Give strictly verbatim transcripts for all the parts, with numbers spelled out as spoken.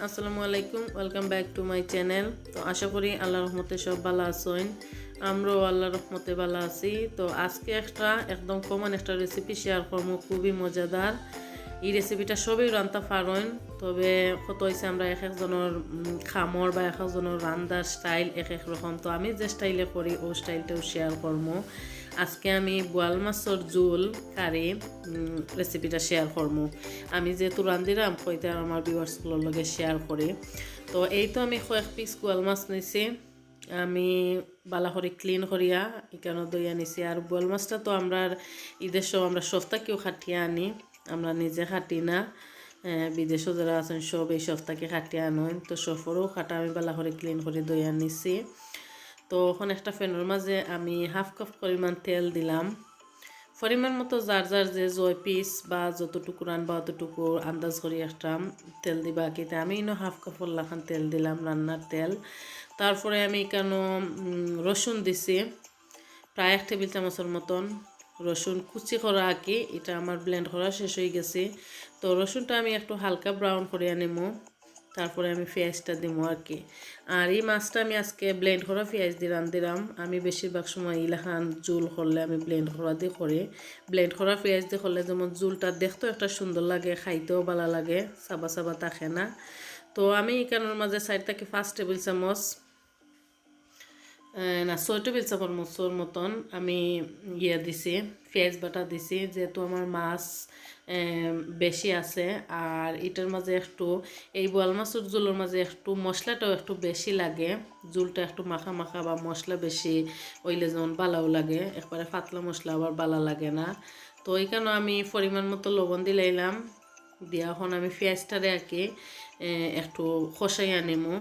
আসসালামু আলাইকুম, welcome back to my channel। তো আশা করি আল্লাহর রহমতে সব ভালা আছইন, আমরাও আল্লাহর রহমতে ভালা আছি। তো আজকে একটা একদম common একটা recipe share করমু, খুবই মজাদার। এই recipeটা সবেউ রানতা পারইন, তবে কথা অইছে আমরা এক একজনর, উম, খামর বা এক একজনর রান্দার style এক এক রকম। তো আমি যে styleএ করি, অউ styleটাউ share করমু। আজকে আমি বোয়াল মাছর ঝুল কারি, উম, recipeটা share করমু। আমি যেহেতু রান্দিরাম, কইতে আর আমার viewers গুলোর লগে share করি। তো এই তো আমি কয়েক piece বোয়াল মাছ নিছি, আমি ভালা করি clean করিয়া ইখানো ধইয়া নিছি। আর বোয়াল মাছটা তো আমরার ইদেশো আমরা সব থাকিউ কাটিয়া আনি, আমরা নিজে কাটি না। এ, বিদেশো যেরা আছইন সব এই সব থাকি কাটিয়া আনইন। তো সবরেউ কাটা আমি ভালা করি clean করি ধইয়া নিছি। তো অখন একটা panর মাঝে আমি half cup পরিমাণ তেল দিলাম। পরিমাণ মতো যার যার যে জয় piece বা যতটুকু রানবা অতটুকু আন্দাজ করি একটা তেল দিবা। কিতা আমি ইনো half cupর লাখান তেল দিলাম, রান্নার তেল। তারপরে আমি ইখানো, উম, রসুন দিছি প্রায় এক table চামচর মতন। রসুন কুচি করা আর কি, ইটা আমার blend করা শেষ অইগেছে। তো রসুনটা আমি একটু হালকা brown করিয়া নিমু, তারপরে আমি পিয়াজটা দিমু আর কি। আর এই মাছটা আমি আজকে blend করা পিয়াজ দি রান্দিরাম। আমি বেশিরভাগ সময় ইলাখান ঝুল করলে আমি blend করা দি করি। Blend করা পিয়াজ দি করলে যেমন ঝুলটা দেখতেও একটা সুন্দর লাগে, খাইতেও ভালা লাগে, সাবা সাবা থাকে না। তো আমি ইখানোর মাঝে চাইর থাকি পাঁচ table চামচ, এ, না, ছয় table চামচর মতন আমি ইয়া দিছি, পিয়াজ বাটা দিছি। যেহেতু আমার মাছ, এ, বেশি আছে, আর ইটার মাঝে একটু, এই বোয়াল মাছর ঝুলর মাঝে একটু মশলাটাও একটু বেশি লাগে, ঝুলটা একটু মাখা মাখা বা মশলা বেশি অইলে যেমন ভালাও লাগে, একবারে পাতলা মশলা আবার ভালা লাগে না। তো ইখানো আমি পরিমাণ মতো লবণ দিলাইলাম, দিয়া অখন আমি পিয়াজটারে আর কি, এ, একটু কষাইয়া নিমু।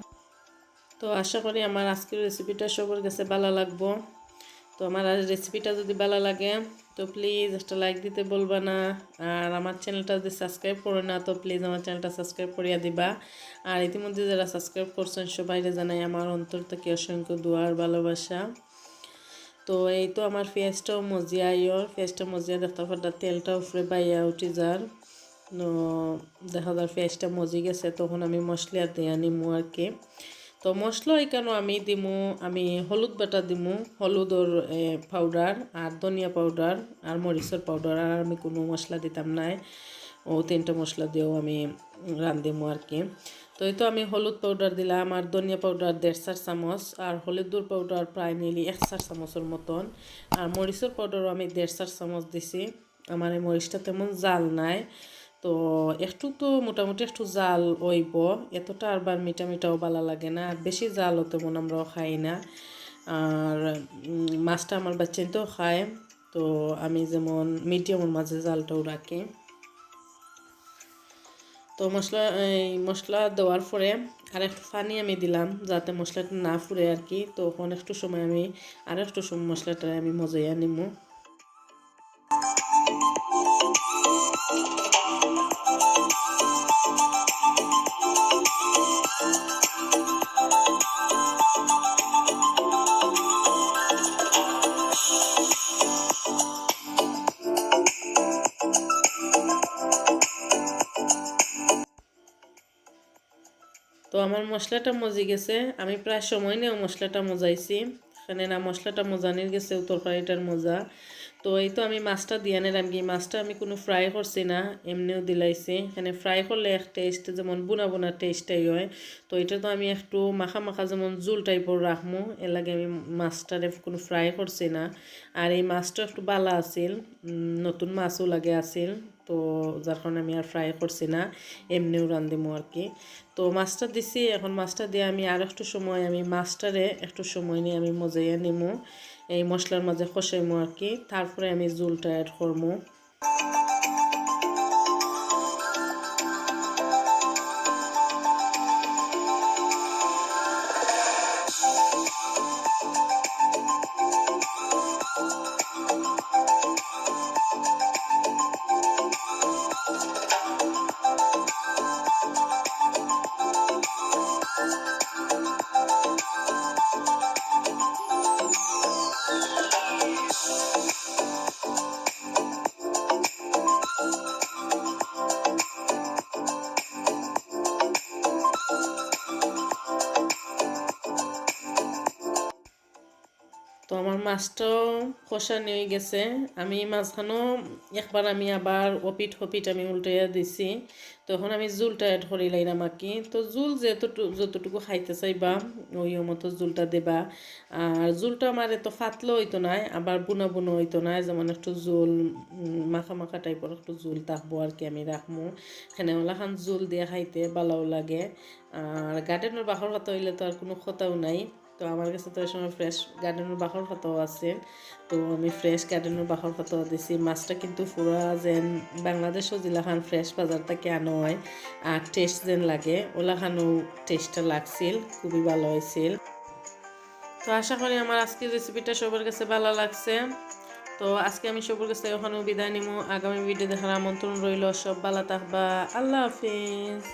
তো আশা করি আমার আজকের recipeটা সবর গেছে ভালা লাগবো। তো আমার আর recipeটা যদি ভালা লাগে তো please একটা like দিতে ভুলবা না। আর আমার channelটা যদি subscribe করো না তো please আমার channelটা subscribe করিয়া দিবা। আর ইতিমধ্যে যেরা subscribe করছইন সবাইরে জানাই আমার অন্তর থাকি অসংখ্য দোয়া আর ভালোবাসা। তো এই তো আমার পিয়াজটাও মজিয়া আইওর, পিয়াজটা মজিয়া দেখতা পাররা তেলটা উপরে বাইয়া উঠি যার। তো দেখা যার পিয়াজটা মজি গেছে, তখন আমি মশলা দিয়া নিমু আর কি। তো মশলা ইখানো আমি দিমু, আমি হলুদ বাটা দিমু, হলুদর, এ, powder আর ধনিয়া powder আর মরিচর powder, আর আমি কুনু মশলা দিতাম নায়। অউ তিনটা মশলা দিয়াউ আমি রান্দিমু আর কি। তো এই তো আমি হলুদ powder দিলাম আর ধনিয়া powder দেড় চার চামচ আর হলুদর powder প্রায় nearly এক চার চামচর মতন। আর মরিচর powderও আমি দেড় চার চামচ দিছি। আমার এই মরিচটা তেমন ঝাল নায়, তো একটু তো মোটামুটি একটু ঝাল অইবো, এতটা আবার মিঠা মিঠাও ভালা লাগে না, আর বেশি ঝালও তেমন আমরাও খাই না। আর, উম, মাছটা আমার বাচ্চাইন্তেও খায়, তো আমি যেমন mediumর মাঝে ঝালটাও রাখি। তো মশলা, এই মশলা দেওয়ার পরে আর একটু পানি আমি দিলাম যাতে মশলাটা না পুড়ে আর কি। তো অখন একটু সময় আমি, আর একটু সময় মশলাটা আমি মজাইয়া নিমু। তো আমার মশলাটা মজি গেছে, আমি প্রায় সময় নিয়ে মশলাটা মজাইছি, কেনে না মশলাটা মজানির গেছে তরকারিটার মজা। তো এই তো আমি মাছটা দিয়া নিলাম কি, মাছটা আমি কুনু fry করছি না, এমনেউ দিলাইছি। এখানে fry করলে এক taste, যেমন বুনা বুনা tasteটাই হয়। তো এটা তো আমি একটু মাখা মাখা, যেমন ঝুল typeর রাখমু, এর লাগি আমি মাছটারে কুনু fry করছি না। আর এই মাছটা একটু ভালা আছিল, উম, নতুন মাছও লাগে আছিল, তো যার কারণে আমি আর fry করছি না, এমনেউ রান্দিমু আর কি। তো মাছটা দিছি, এখন মাছটা দিয়া আমি আর একটু সময়, আমি মাছটারে একটু সময় নিয়ে আমি মজাইয়া নিমু, এই মশলার মাঝে কষাইমু আর কি, তারপরে আমি ঝুলটা add করমু। আমার মাছটাও কষানি অই গেছে। আমি মাঝখানো একবার আমি আবার ওপিট হপিট আমি উল্টাইয়া দিছি। তো এখন আমি ঝুলটা অ্যাড করি লাইরাম আর কি। তো ঝুল যেতটু-, যতটুকু খাইতে চাইবা, ওই মতো ঝুলটা দেবা। আর ঝুলটা আমার এত পাতলা অইতো নায়, আবার বুনা বুনা অইতো নায়, যেমন একটু ঝুল, উম, মাখা মাখা টাইপর একটু ঝুল থাকবো আর কি, আমি রাখমু। এখানে ওলাখান ঝুল দিয়া খাইতে ভালাও লাগে। আর গার্ডেনর বাখর পাতা অইলে তো আর কুনু কথাও নাই। তো আমার গেছে তো এই সময় ফ্রেশ গার্ডেনর বাখর পাতাও আছে। তো আমি ফ্রেশ গার্ডেনর বাখর পাতাও দিছি। মাছটা কিন্তু পুরা যেন বাংলাদেশো যেলাখান ফ্রেশ বাজার থাকি আনা অয়, আর টেস্ট যেন লাগে, ওলাখানও টেস্টটা লাগছিল, খুবই ভালা অইছিল। তো আশা করি আমার আজকের রেসিপিটা সবার গেছে ভালা লাগছে। তো আজকে আমি সবার গেছে ওখানেও বিদায় নিমু। আগামী ভিডিও দেখার আমন্ত্রণ রইল। সব ভালা থাকবা। আল্লাহ হাফিজ।